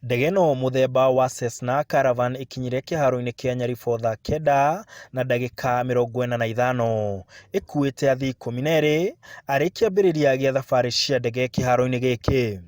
Ndege ĩno mũthemba wa Cessna Caravan ĩkinyire kĩharo-inĩ kĩa Nyaribotha thaa 9:45 ĩkuĩte athii 12 arĩ kĩambĩrĩria gĩa thabarĩ cia ndege kĩharo-inĩ gĩkĩ.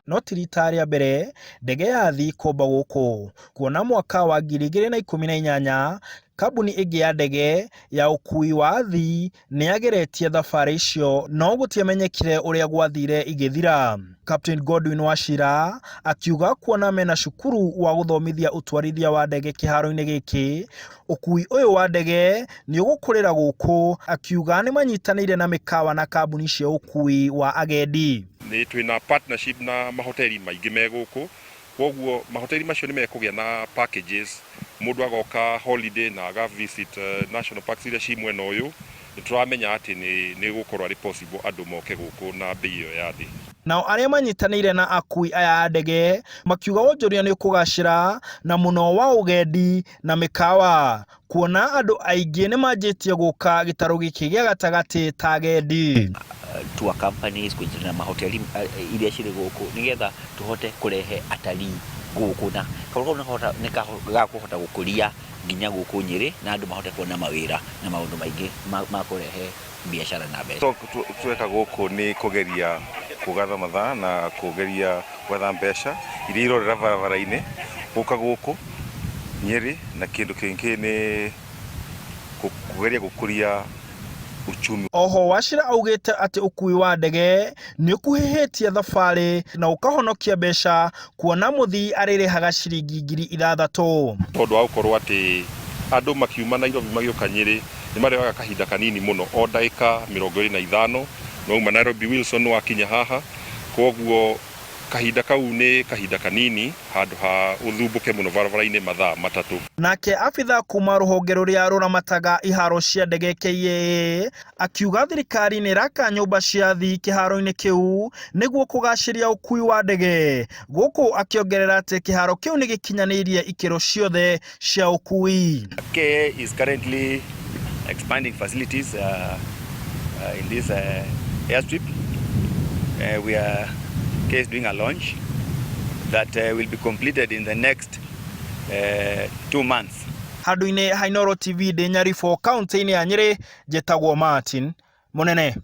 No ti rita rĩa mbere ndege ya athii kũmba gũkũ, kuona mwaka wa 2018 kambuni ĩngĩ ya ndege ya ũkuui wa athii nĩ yageretie thabarĩ icio no gũtiamenyekire ũrĩa gwathire igĩthira. Captain Godwin Wachira akiuga kuona mena cukuru wa gũthomithia ũtwarithia wa ndege kĩharo-inĩ gĩkĩ, ũkui ũyũ wa ndege nĩ ũgũkũrĩra gũkũ, akiuga nĩ manyitanĩire na mĩkawa na kambuni cia ũkui wa agendi. Nĩ twĩna partnership na mahoteli maingĩ me gũkũ, kwoguo mahoteli macio nĩ mekũgĩa na packages, mũndũ agoka holiday na aga visit national parks iria ci mwena ũyũ, nĩ tũramenya atĩ nĩ gũkorwo arĩ possible andũ moke gũkũ na mbei ĩyo ya thĩ. Nao arĩa manyitanĩire na akui aya a ndege makiuga wonjoria nĩ ũkũgacĩra na mũno wa ũgendi na mĩkawa kuona andũ aingĩ nĩ manjĩtie gũka gĩtarũ gĩkĩ gĩa gatagatĩ ta agendi. Tour companies kũnyitanĩra na mahoteli iria cirĩ gũkũ nĩgetha tũhote kũrehe atalii gũkũ na kaũndũ kau nĩ gakũhota gũkũria nginya gũkũ Nyĩrĩ na andũ mahote kuona mawĩra na maũndũ maingĩ ma kũrehe biacara na mbeca. Tweka gũkũ nĩ kũgeria kũgatha mathaa na kũgeria gwetha mbeca iria irorĩra barabara-inĩ gũka gũkũ Nyĩrĩ, na kĩndũ kĩngĩ nĩ kũgeria gũkũria uchumi. Oho Wachira augĩte atĩ ũkui wa ndege nĩ ũkuhĩhĩtie thabarĩ na ũkahonokia mbeca kuona mũthii arĩrĩhaga ciringi 6,000. Tondũ wa gũkorwo atĩ andũ makiuma Nairobi magĩũka Nyĩrĩ nĩ marĩoyaga kahinda kanini mũno, o ndagĩka 25 nĩwauma Nairobi Wilson nĩwakinya haha, kwoguo kahinda kau nĩ kahinda kanini handũ ha ũthumbũke mũno barabara-inĩ mathaa 3. Nake abithaa kuma rũhonge rũrĩa rũramataga iharo cia ndege KAA akiuga thirikari nĩ ĩraka nyũmba cia athii kĩharo-inĩ kĩu nĩguo kũgacĩria ũkui wa ndege, gũkũ akĩongerera atĩ kĩharo kĩu nĩ gĩkinyanĩirie ikĩro ciothe cia ũkui. KAA is currently expanding facilities in this airstrip. We are KAA is doing a launch that will be completed in the next 2 months. Handũ-inĩ ha Inooro TV ndĩ Nyaribũ kaunti-inĩ ya Nyĩrĩ, njĩtagwo Martin Mũnene.